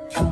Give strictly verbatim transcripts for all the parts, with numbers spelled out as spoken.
Anŭn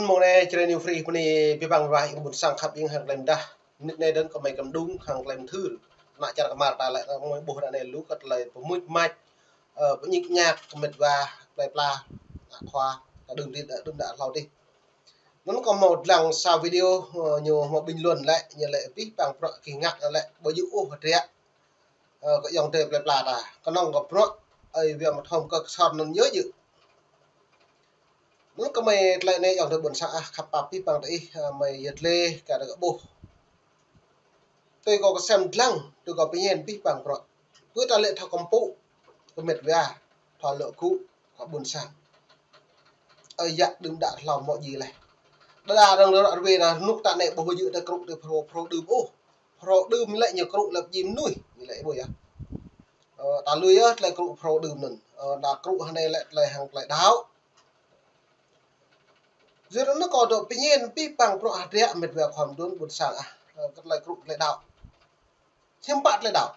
mơ̆ng anai Jrai New Free bơni abih bang wa ƀing ƀuôn sang khăp ƀing hăng klem dah. Mơnit anai dơ̆ng kơmơi kơmđung hăng klem thưr. Ană čar kơmar ta lĕ mơ̆ng ƀuh ră anai lu kơ tơlơi pơmưč mač, ơ, pơñik ñak kơ met wa, plơi pla, ană khua, ta đưm đĭ, đưm đă hlâo dih. Anŭn kâo hmâo lăng sa video, ơ, ñu hmâo bình luận lĕ, ñu lĕ abih bang bruă kơ ngă lĕ, ƀu djơ̆ ôh hơdră. Ơ, kơ ayŏng adơi plơi pla ta. Kơnơ̆ng kơ bruă, ơi, wia mơthom kơ kơsor anŭn yơh djơ̆. Anŭn kơmơi tơlơi anai ayŏng adơi ƀuôn sang ah, khăp pap abih bang ta ih, ơ, mơi yơh lĕ, kơ ta kơ ƀuh. Tui kâo kơsem lăng, tui kâo pơñen abih bang bruă. Pơ ta lĕ thâo kơmpŭ, kơ met wa, thâo lŏ gŭ, kơ ƀuôn sang. Ơ, yă đưm đă hlâo hmâo djai leh. Đa đa arăng ră ruai anŭn rơnŭk ta anai ƀu djơ̆ ta krŭ ta phrâo, phrâo đưm ôh. Phrâo đưm lĕ ñu krŭ lăp djim mơnuih, ñu lĕ ƀu yơh. Ơ, ta lui yơh tơlơi krŭ phrâo đưm anŭn. Ơ, đa krŭ hơnai lĕ tơlơi hăng tơlơi đaŏ. Yua anŭn kâo dŏ pơñen abih bang bruă hơdră met wa khua mơdŭn ƀuôn sang ah. Ơ, kơ tơlơi krŭ tơlơi đaŏ. Hiư̆m pă tơlơi đaŏ.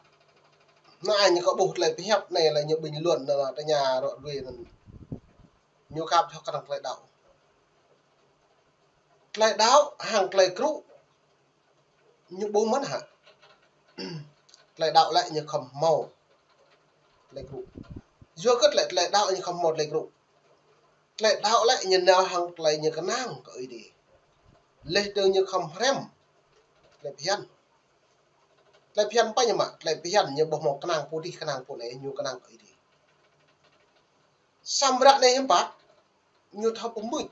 Anai ñu kơ ƀuh tơlơi pơhiăp anai lĕ ñu bình luận anŭn tơña ră ruai anŭn. Ñu khăp thâo kơnơ̆ng tơlơi đaŏ. Tơlơi đaŏ hăng tơlơi krŭ ñu ƀu mơ̆n hă. Tơlơi đaŏ lĕ ñu khŏm hmâo tơlơi krŭ. Yua kơ tơlơi, tơlơi đaŏ ñu khŏm hmâo tơlơi krŭ. Tơlơi đaŏ lĕ ñu nao hăng tơlơi ñu kơnang kơ Ơi Adai. Leh dơ̆ng ñu khŏm hrăm tơlơi phiăn. Tơlơi phiăn pă ñu mă, tơlơi phiăn ñu ƀu hmâo kơnang pô dih, kơnang pô anai, ñu kơnang kơ Ơi Adai. Samơ̆ ră anai hiư̆m pă, ñu thâo pơmưč.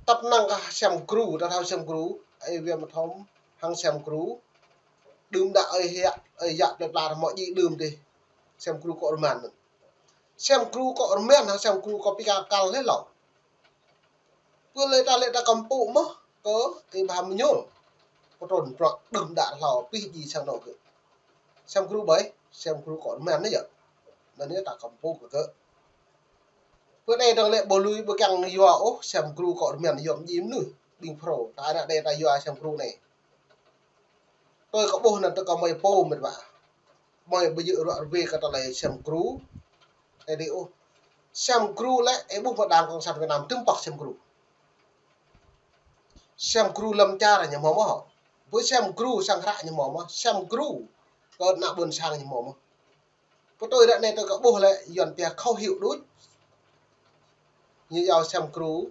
Tăp năng kơ sem gru, ta thâo sem gru, ơi wia mơthom, hăng sem gru. Đưm đă ơi yă, ơi yă plơi pla hmâo djai đưm dih. Sem gru kơ rơman anŭn. Sem gru kơ rơman, hăng sem gru kơ pika kal leh hlâo. Pơ lĕ ta lĕ ta kơmpŭ mơ̆, kơ ih ƀu hmâo mơñul. Pơtrun bruă đưm đă hlâo, pih djai sang anŏ gơ̆. Sem gru ƀai, sem gru kơ rơman anai yơh. Anŭn anai ta kơmpŭ kơ gơ̆. Pơ anai dơ̆ng lĕ ƀu lui ƀu kiăng yua ôh, sem gru kơ rơman yom djim mơnuih, ƀing phrâo, ta ană đe ta yua sem gru anai. Tui kâo ƀuh anŭn tơ kơ mơi pô met wa. Mơi ƀu djơ̆ ră ruai kơ tơlơi sem gru. Ơ dih ôh. Sem gru lĕ, ơ ƀuh mơ̆ đảng cộng sản Việt Nam tơm pŏk sem gru. Sem gru lăm čar ñu hmâo mơ̆. Ƀu sem gru sang hră ñu hmâo mơ̆. Sem gru kơ ană ƀuôn sang ñu hmâo mơ̆. Pơtui ră anai tơ kơ ƀuh lĕ, Yuan pia khẩu hiệu đôč. Ñu yua sem gru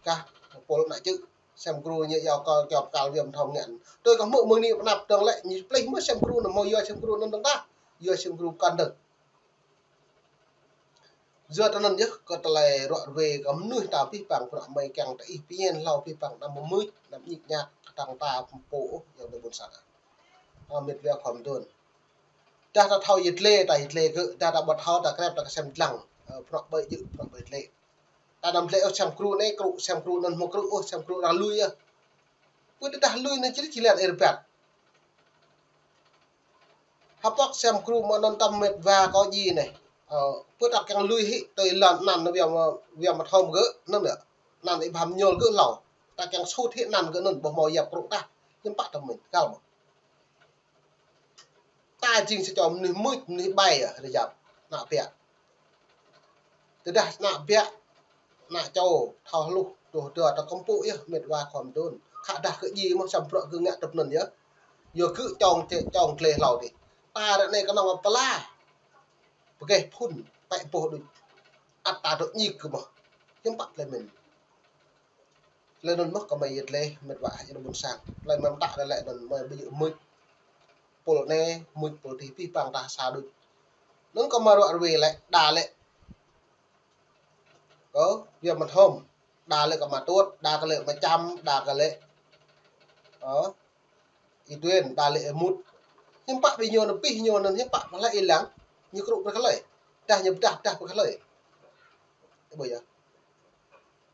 kah pôl ană čư̆. Sem gru ñu yua kơ kiop kal wia mơthom ngăn. Tui kơ hmư̆ mơ̆ng anai pơnăp dơ̆ng lĕ, ñu plih mơ̆ sem gru anŭn hmâo yua sem gru anŭn dơ̆ng tah. Yua sem gru kăn dơ̆ng. Yua tơ anŭn yơh kơ tơlơi ră ruai kơ mơnuih ta abih bang bruă mơi kiăng ta ih pơñen hlâo abih bang anăm mơmưč, anăm ñik ñak, kơtang ta pơmpô ôh, ayŏng adơi ƀuôn sang. Ơ, met wa khua mơdŭn. Dah ta thâo yơh lĕ, ta yơh lĕ gơ̆, dah ta ƀu thâo, ta krep, ta kơsem lăng. Ơ, bruă ƀai djơ̆, bruă ƀai lĕ. Ta anăm lĕ ôh sem gru anai krŭ, sem gru anŭn hmâo krŭ, ôh, sem gru arăng lui yơh. Pơ tơdah lui anŭn čih čih lĕ ih rơbat. Hơpŏk sem gru mơ̆ anŭn tơm met wa kâo djai anai. Ơ, pơ ta kiăng lui hĭ, tui lŏn anăn wia mơ, wia mơthom gơ̆, anŭn yơh. Anăn ih ƀu hmâo mơñul gơ̆ hlâo. Ta kiăng sut hĭ anăn gơ̆ anŭn, ƀu hmâo yap krŭ tah. Hiư̆m pă tơm met, kal mơ̆. Ta jing sa čô mơnuih mưč, mơnuih ƀai yơh, rơjap. Ană biă. Tơdah ană biă, ană čô, thâo hluh, tuh dua, ta kơmpŭ yơh, met wa khua mơdŭn. Khă dah gơ̆ djai mơ̆ sem bruă gơ̆ ngă tơp anŭn yơh. Yua gơ̆ čong, čong glai hlâo dih. Ta ră anai kơnơ̆ng pơla. Pơgĕh phŭn, pĕ boh đôč. Ăt ta dŏ ñik gơ̆ mơ̆. Hiư̆m pă tơlơi mĭn. Tơlơi anŭn mơ̆ kơ mơi yơh lĕ, met wa ayŏng adơi ƀuôn sang. Tơlơi mơ̆ng ta lĕ anŭn mơi ƀu djơ̆ mưč. Pôl anai, mưč pôl dih abih bang ta sa đôč. Anŭn kơ mơi ră ruai lĕ, đa lĕ. Ơ, wia mơthom. Đa lĕ kơ mă tuôt, đa kơ lĕ mă čăm, đa kơ lĕ. Ơ, Y Tuyên, đa lĕ Y Mut. Hiư̆m pă ƀing ñu anŭn pih ñu anŭn hiư̆m pă pơhlei ih lăng. Ñu krŭ pơhlei. Dah ñu pơdah, pơdah pơhlei. Ơ, ƀu yơh.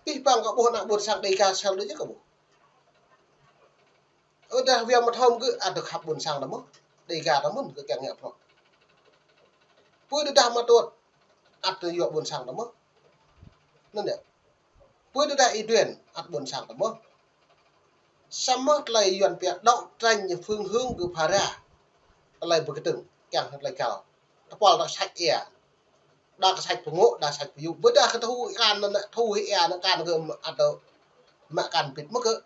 Abih bang kơ ƀuh ană ƀuôn sang Dêga sel đôč yơh kơ ƀuh. Ơ, dah wia mơthom gơ̆ ăt dŏ khăp ƀuôn sang ta mơ̆. Dêga ta mơ̆n gơ̆ kiăng ngă bruă. Pơ tơdah mă tuôt ăt dŏ yua ƀuôn sang ta mơ̆. Anŭn yơh. Pơ tơdah ih duen, ăt ƀôn sang ta mơ̆n. Samơ̆ tơlơi Yuan pia đấu tranh phương hướng kơ phara. Tơlơi pơkơtưng, kiăng tơlơi găl. Tơpul ta săč ia. Đa kơ săč pơngŏ, đa săč pơyŭ. Ƀôdah kơ thu kan anŭn, thu hĭ ia anŭn kan kơ atơ mă kan pit mơ̆ kơ.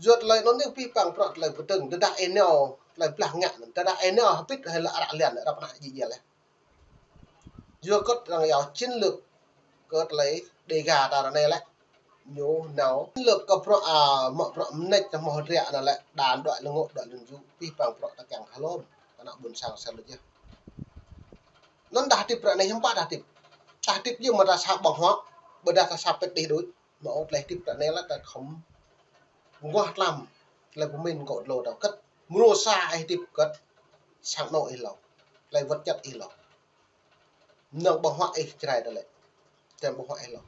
Yua tơlơi anŭn anai pih păng prăk tơlơi pơkơtưng, tơdah ih nao, tơlơi blah ngă anŭn. Tơdah ih nao hơbĭt hai lă ară lian, ară pơnah ji jel. Yua kơ arăng iâu chiến lược kơ tơlơi Dega ta ră anai lĕ. Ñu nao chiến lược kơ prăk, a, mă prăk mơneč ta mơ̆ hơdră anŭn lĕ, đa đuaĭ lơngŏ, đuaĭ lơnju, pih păng prăk ta kiăng hlŏm. Ană ƀôn sang sa lu jeh. Anŭn dah tip ră anai hiưm pă dah tip. Dah tip yơh mă ta sa ƀơ̆ng huă, ƀôdah ta sa pĕt đih đôč. Mă ôh tơlơi tip ră anai lĕ ta khŏm mơguah tlam, tơlơi pơmĭn kơ dlô ta kơt. Mrô sa ih tip kơt, sang anŏ ih hlâo. Tơlơi wơ̆t čăt ih hlâo. Mơnơ̆ng ƀơ̆ng huă ih Jrai ta lĕ. Tơlơi ƀơ̆ng huă ih hlâo.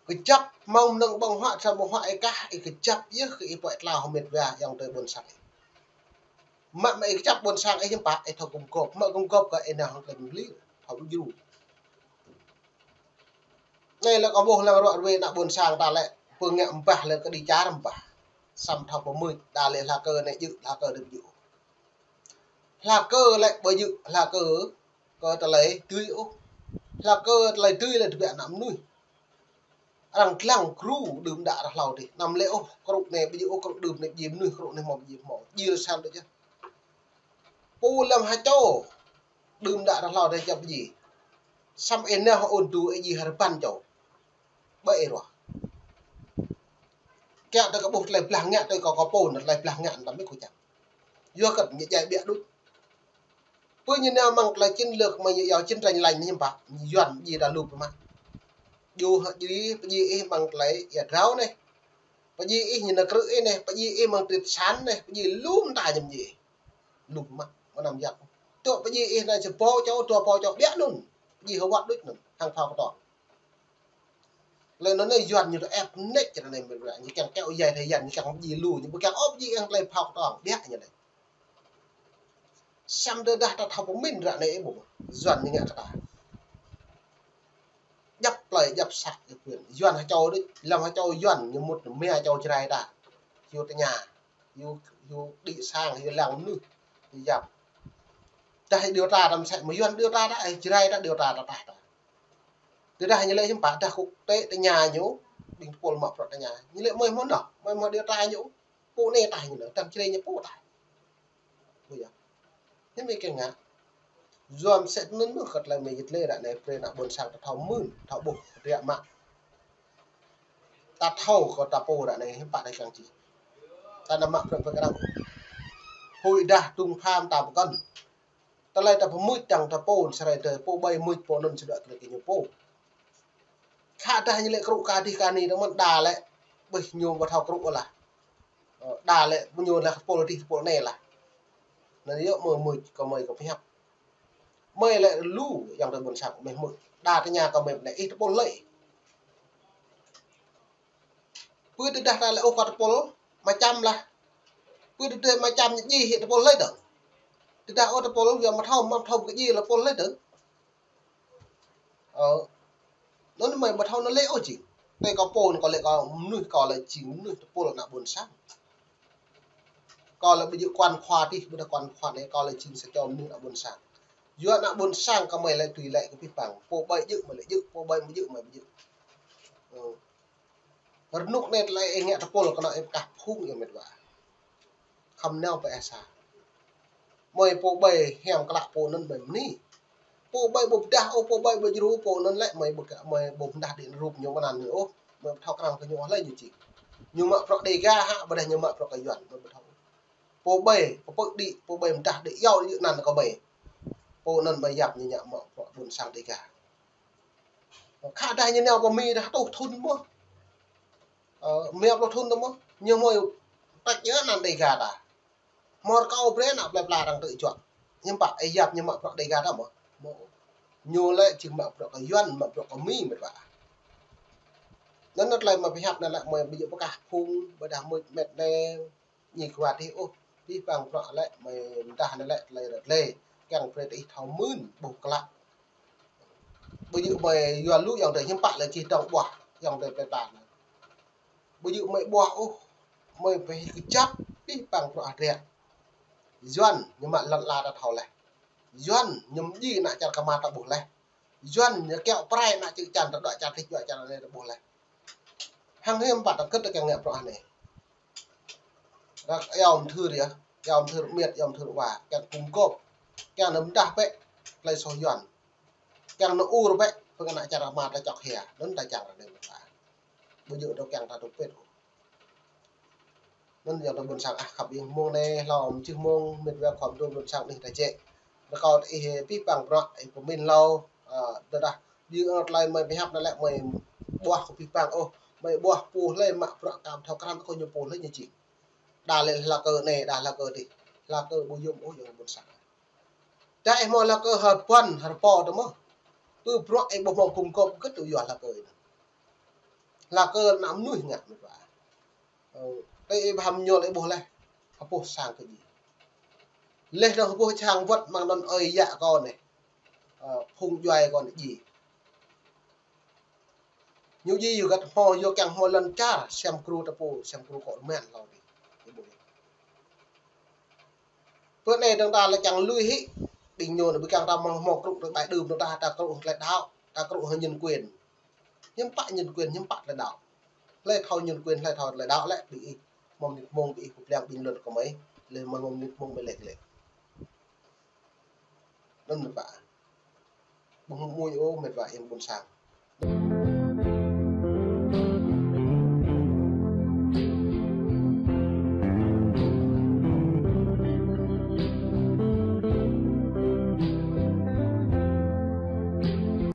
Kơjăp mơ̆ng mơnơ̆ng ƀơ̆ng huă, tơlơi ƀơ̆ng huă ih kah, ih kơjăp yơh kơ ih pơ̆k tlao hơmet wa yang tơi ƀôn sang ih. Mă mă ih kơjăp ƀôn sang ih hiưm pă, ih thâo gum gôp. Mă gum gôp kơ ih nao hăng tơlơi mơli, thâo djru. Anai lĕ kơ ƀuh lăng ruă ruê ană ƀôn sang ta lĕ, pơngă mbah lĕ kơ đĭ čar mbah. Samơ̆ thâo pơmưč, đa lĕ hla kơ anai jơ̆, hla kơ đơ̆m jơ̆. Hla kơ lĕ ƀu jơ̆, hla kơ kơ tơlơi tui ôh. Hla kơ tơlơi tui lĕ tơbiă ană mơnuih. Arăng lăng kru đưm đă ră hlâo dih. Anăm lĕ ôh, kru anai ƀu jơ̆ ôh, kru đưm anai ƀu jơ̆ mơnuih, kru anai hmâo ƀu jơ̆ hmâo. Jil sang đôč yơh. Pô lăm ha čô. Đưm đă ră hlâo dih čăp ji. Samơ̆ ih nao ôn tu ih ji hơrbăn čô. Ƀơi ih ruah. Kiăng tơ kơ ƀuh tơlơi blah ngă tơ kơ kơ pô anŭn tơlơi blah ngă anŭn ta mĭ kơ čăp. Yua kơ ñu djai ƀiă đôč. Pơ ñu nao mơ̆ng tơlơi chiến lược mơ̆ ñu iâu chiến tranh lạnh hiưm pă. Yuan ji ta lu pơmă. Ju hă ji pơji ih mơ̆ng tơlơi ia drao anai. Pơji ih ñu nao krư̆ ih anai. Pơji ih mơ̆ng trit san anai. Pơji lu mơta ñu pơji ih. Lu pơmă, mơnam yap. Tŏ pơji ih anai sa ƀâo čô, dua ƀâo čô, ƀiă anŭn. Pơji hơwăt đôč anŭn, hăng phao kơtong. Lĕ anŭn anai Yuan ñu tơ ĕp mơneč ră anai mơ̆ ră. Ñu kiăng keo yai thai Yuan, ñu kiăng pơji lu, ñu ƀu kiăng ôh pơji ih hăng tơlơi phao kơtong, ƀiă ñu anai. Samơ̆ tơdah ta thâo pơmĭn ră anai ih ƀuh. Yuan ñu ngă kơ ta. Djăp plơi, djăp săk, djăp huyện. Yuan ha čô đôč, lăm ha čô Yuan, ñu mŭt mia čô Jrai ta. Hiu tơña. Hiu, hiu đĭ sang, hiu lăng mơnuih, hiu yap. Dah điều tra ta mơsĕ, mơ̆ Yuan điều tra ta, ơ, Jrai ta điều tra ta, tah ta. Tơdah ñu lĕ hiưm pă, dah kŭk tê tơña ñu, ƀing tơpul mă prăk tơña. Ñu lĕ mơi hmâo noh, mơi hmâo điều tra ñu. Pô anai tah ñu lĕ, tăm Jrai ñu pô tah. Ƀu yơh. Hiưm ih kiăng ngă. Yua mơsĕ anŭn mơ̆ kơ tơlơi mơi yit lĕ ră anai brơi ană ƀôn sang ta thâo mưn, thâo ƀuh, rơ̆k mă. Ta thâo kơ ta pô ră anai hiưm pă ta kiăng či. Ta nao mă prăk pơkơdơ̆ng. Huĭ dah tŭng pham ta pơkŏn. Tơlơi ta pơmưč tăng ta pô, sơrai tơ pô ƀai mưč pô anŭn sơdŏ tơlơi kơ ñu pô. Khă dah ñu lĕ krŭ kơ dih kơ anai tơ mơ̆n đa lĕ. Ƀuh ñu ƀu thâo krŭ lah. Ơ, đa lĕ ƀu ñu lah tơpul dih tơpul anai lah. Anŭn yơh mơi mưč kơ mơi kơ pơhiăp. Mơi lĕ lu yang tơ ƀôn sang mơi mưč. Đa tơña kơ mơi anai ih tơpul hlơi. Pơ tơdah ta lĕ ôh kơ tơpul mơčăm lah. Pơ tơdah mơčăm ñu ji hĭ tơpul hlơi dơ̆ng. Tơdah ôh tơpul yua mă thâo, mă thâo kơ ji lah tơpul hlơi dơ̆ng. Ơ. Anŭn mơi ƀu thâo anŭn lĕ ôh jing. Tơlơi kơ pô anŭn kơ lĕ kơ mơnuih kơ lĕ jing mơnuih tơpul ană ƀôn sang. Kơ lĕ ƀu djơ̆ quan khua dih, ƀôdah quan khua anai kơ lĕ jing sa čô mơnuih ană ƀôn sang. Yua ană ƀôn sang kơ mơi lĕ tui lĕ kơ pih păng. Pô ƀai jơ̆ mơi lĕ jơ̆, pô ƀai mơi jơ̆ mơi ƀu jơ̆. Ơ. Rơnŭk anai tơlơi ih ngă tơpul kơ anŏ ih pơkah phung ih met wa. Khŏm nao pơ ih sa. Mơi pô ƀai hiam klă pô anŭn mơi mơni. Pô ƀai ƀu pơdah ôh, pô ƀai ƀu djru pô anŭn lĕ mơi ƀu kơ, mơi ƀu pơdah đĭ rup ñu mơnăn ñu ôh. Mơi ƀu thâo krăn kơ ñu hlơi ñu či. Ñu mă prăk Dega hă, ƀôdah ñu mă prăk kơ Yuan, mơi ƀu thâo. Pô ƀai, pơpư̆ đĭ, pô ƀai pơdah đĭ, yua đĭ anăn kơ mơi. Pô anŭn mơi yap ñu ngă mă prăk ƀôn sang Dega. Khă dah ñu nao pơ Mi dah tuh thŭn mơ̆. Ơ, mia pluh thŭn tơ mơ̆. Ñu mơi tăč yơh anăn Dega ta. Mơ̆ rơkâo brơi ană plơi pla arăng tơ̆ juă. Hiưm pă, ih yap ñu mă prăk Dega ta mơ̆. Mơ̆. Ñu lĕ jing mă prăk kơ Yuan, mă prăk kơ Mi met wa. Anŭn tơlơi mơi pơhiăp anai lĕ mơi ƀu djơ̆ pơkah phung, ƀôdah mơi met anai. Ñu kơ wa dih ôh, pih păng prăk lĕ, mơi mơdah anai lĕ, tơlơi ră tơlơi. Kiăng brơi tơ ih thâo mưn, ƀuh klă. Ƀu djơ̆ mơi yua lu ayŏng adơi hiư̆m pă lĕ čih tŏng ƀuah ayŏng adơi plei pla anai. Ƀu djơ̆ mơi ƀuah ôh, mơi pơhiăp kơjăp abih bang bruă hơdră. Yuan ñu mă lŏn ala ta thâo laih. Yuan ñu mơdjai ană čar kơma ta ƀuh laih. Yuan ñu kiaŏ prai ană čư̆ čan ta, dŏ čar tih dŏ čar anai ta ƀuh laih. Hăng hiư̆m pă ta kơ̆t ta kiăng ngă bruă anai. Ră ayŏng mơthưr yơh, ayŏng mơthưr miet, ayŏng mơthưr wa, kiăng gum gôp, kiăng nao mơdah bĕ tơlơi soh Yuan. Kiăng nao ur bĕ, pơ ană čar kơma ta čŏk hia, anŭn ta čang ră anai mơta. Ƀu djơ̆ ta kiăng ta tŭ pĭt ôh. Anŭn ayŏng adơi ƀôn sang ah khăp ƀing mông anai, hlâo mơjih mông, mĕt wa khŏm dŏ ƀôn sang anih ta jĕ. Rơkâo tơ ih abih bang bruă, ih pơmĭn hlâo, ơ, tơdah ƀing ơ tơlơi mơi pơhiăp anai lĕ mơi ƀuah kơ abih bang ôh, mơi ƀuah pô hlơi mă bruă kơ thâo krăn kơ ñu pô hlơi ñu jing. Đa lĕ hla kơ anai, đa hla kơ adih. Hla kơ ƀu yôm ôh ayŏng ƀôn sang. Čă ih hmâo hla kơ hơpuăn, hơpô tơ mơ̆. Tơ bruă ih ƀu hmâo gum gôp kơ tŭ yua hla kơ ih. Hla kơ ană mơnuih ngă mĕt wa. Ơ, tơ ih ƀu hăm ñuôl ih ƀuh laih. Hơpô sang kơ djai. Laih dơ̆ng hơpô sang wơ̆t mơ̆ng anŭn ơi yă kâo anai. Ơ, phung djuai kâo anai djai. Ñu djai yua găt hmâo, yua kiăng hmâo lŏn čar, sem gru ta pô, sem gru kơ rơmen hlâo dih. Ih ƀuh. Pơ anai dơ̆ng ta lĕ kiăng lui hĭ, ƀing ñu anai ƀu kiăng ta mơ̆ng hmâo krŭ tơlơi ƀai đưm dơ̆ng ta, ta krŭ tơlơi đaŏ, ta krŭ hăng nhân quyền. Hiư̆m pă nhân quyền, hiư̆m pă tơlơi đaŏ. Hlơi thâo nhân quyền, hlơi thâo tơlơi đaŏ lĕ, ƀing ih, mơ̆ng mơnit mông ƀing ih pơblang ƀing lŏn kơmơi, lĕ mơ̆ng mơnit mông ƀing lĕ lĕ. Anŭn mĕt wa. Ƀu hmâo mơnuih ôh mĕt wa ayŏng ƀôn sang.